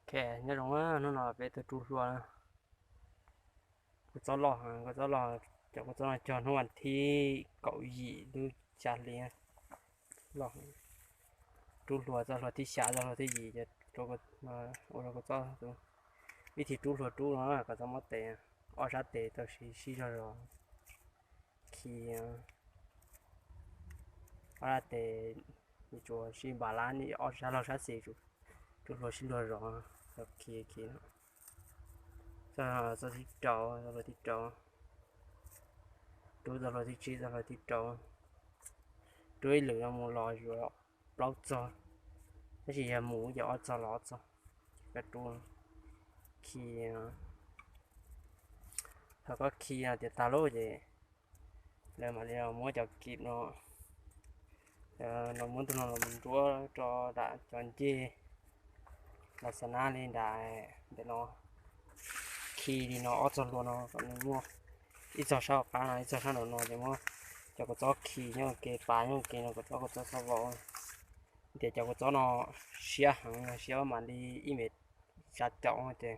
Ok, nyob zoo, hnub no peb tuaj rub hlua. Kua txob loj, kua txob loj, cov kua txob no cog hnub vas thib kaum yim lub xya hli loj. Rub hlua txoj hlua thib xya, txoj hlua thib yim, ua rau kua txob, ib thim rub hlua rub no kom txob muab tes, ob sab tes tau sib sib zog zog khi. Ob sab tes tsuas sib npam lab, ob sab laug sab xis, rub hlua sib luag zog, khi khi. Txoj, txoj thib rau, txoj hlua thib rau, rub txoj hlua thib tsib, txoj hlua thib rau. Rub ib lwm no mus los yuav plaub txog, tab sis yog mus ces ob txog los ob txog. Koj rub khi, thaum koj khi no tias tag lawm ces lawv mam li muab cov kis no, no muab tus no los nruab rau nram cov ncej los xa nab li nram ntawm no. Khi li no ob txog hlua no kom nws muaj ib txog sab hauv qab no, ib txog sab nraum no ces muab cov kua txob khi nyob ke, pas nyob ke no kom txhob, kua txob txhob vau. Tias cov kua txob no siab heev, siab mam li ib mev xya caum ces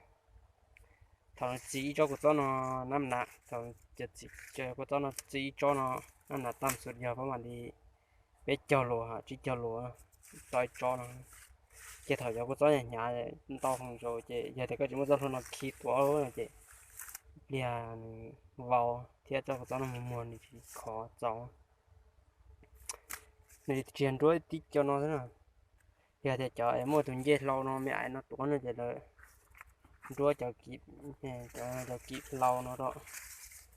thaum nws txi ib tsob kua txob no nab na, thaum cov kua txob no txi ib tsob no nab na tam xu yog pab mam li peb caug luas, tsib caug luas tau ib tsob no. Ces thaum cov kua txob hnyav hnyav ntau heev zaus ces yog tias koj tsis muab txoj hlua no khi tuav no ces pliag nws vau thiab txoj kua txob no muag muag nws tsis khov txaus. Nws tsis yog nruab tib co no xwb na. Yog tias cov es muaj tus ncej hlau no me ais no tuav no ces lawv nruab cov kis, cov kis hlau no rau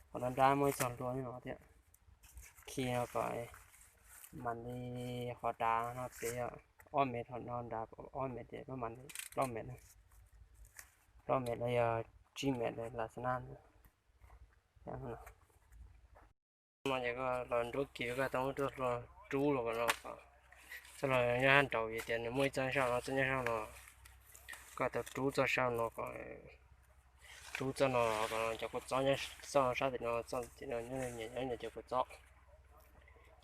qhov no nrab muaj ib txog hlua no thiab. Khi no kom mam li qhov dav no ces yog ob mev, thaum no dav ob mev ces pab mam li plaub mev, plaub mev los yog tsib mev los lam xa nab. No ces koj los nruab kis, koj tau muab txoj hlua rub los kom no, txoj hlua nyob sab nraud, yog tias nws muaj ib txoj nyob sab no, txoj nyob sab no, koj tau rub txoj sab no kom, rub txoj no kom cov kua txob nyob txoj sab tim no, txoj tim no nyob nyias nyob nyias cov kua txob.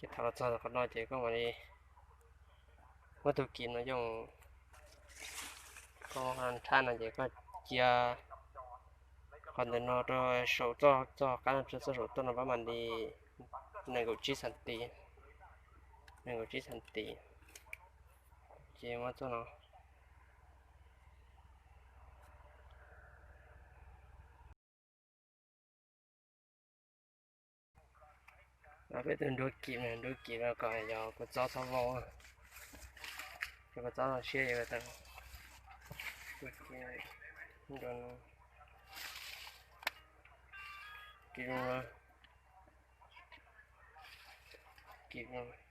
Ces thaum los txog qhov no ces koj mam li muab tus kis no coj, koj nrhab no ces koj cia qhov ntawm no rau saum txoj, txoj qab no rau txoj saum toj no pab mam li nees nkaum tsib xas tis, nees nkaum tsib xas tis. Ces muab txoj no Peb tus nruab kis, nruab kis no kom yog kua txob txhob vau, yog kua txob no siab yog tau. Kis, kis, kis.